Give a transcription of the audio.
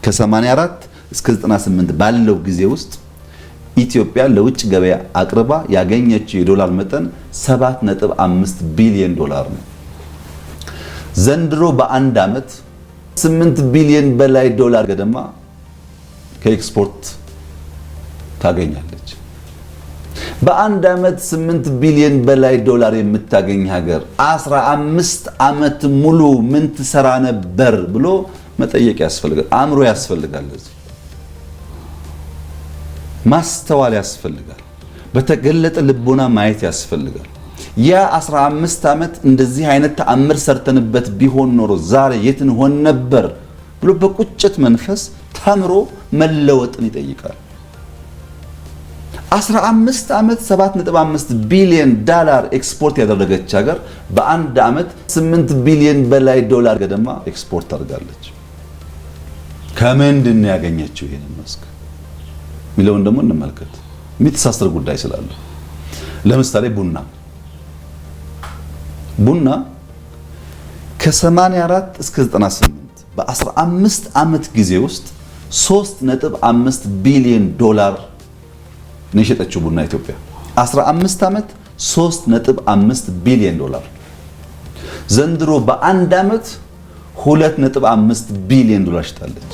ከ84 እስከ 98 ባለው ጊዜ ውስጥ ኢትዮጵያ ለውጭ ገበያ አቅርባ ያገኘችው የዶላር መጠን 7.5 ቢሊዮን ዶላር ነው። ዘንድሮ በአንድ ዓመት 8 ቢሊዮን በላይ ዶላር ገደማ ከኤክስፖርት ታገኛለች። በአንድ ዓመት 8 ቢሊዮን በላይ ዶላር የምታገኝ ሀገር 15 ዓመት ሙሉ ምን ትሰራ ነበር ብሎ መጠየቅ ያስፈልጋል። አእምሮ ያስፈልጋል። ለዚህ ማስተዋል ያስፈልጋል። በተገለጠ ልቦና ማየት ያስፈልጋል። ያ 15 ዓመት እንደዚህ አይነት ተአምር ሰርተንበት ቢሆን ኖሮ ዛሬ የት እንሆን ነበር ብሎ በቁጭት መንፈስ ተምሮ መለወጥን ይጠይቃል። 15 ዓመት 7.5 ቢሊዮን ዶላር ኤክስፖርት ያደረገች ሀገር በአንድ ዓመት 8 ቢሊዮን በላይ ዶላር ገደማ ኤክስፖርት አድርጋለች። ከምንድን ነው ያገኘችው ይሄንን መስክ የሚለውን ደግሞ እንመልከት። የሚተሳሰር ጉዳይ ስላለ ለምሳሌ ቡና ከ84 እስከ 98 በ15 ዓመት ጊዜ ውስጥ 3.5 ቢሊዮን ዶላር ነው የሸጠችው ቡና ኢትዮጵያ። 15 ዓመት 3.5 ቢሊዮን ዶላር። ዘንድሮ በአንድ ዓመት 2.5 ቢሊዮን ዶላር ሽጣለች።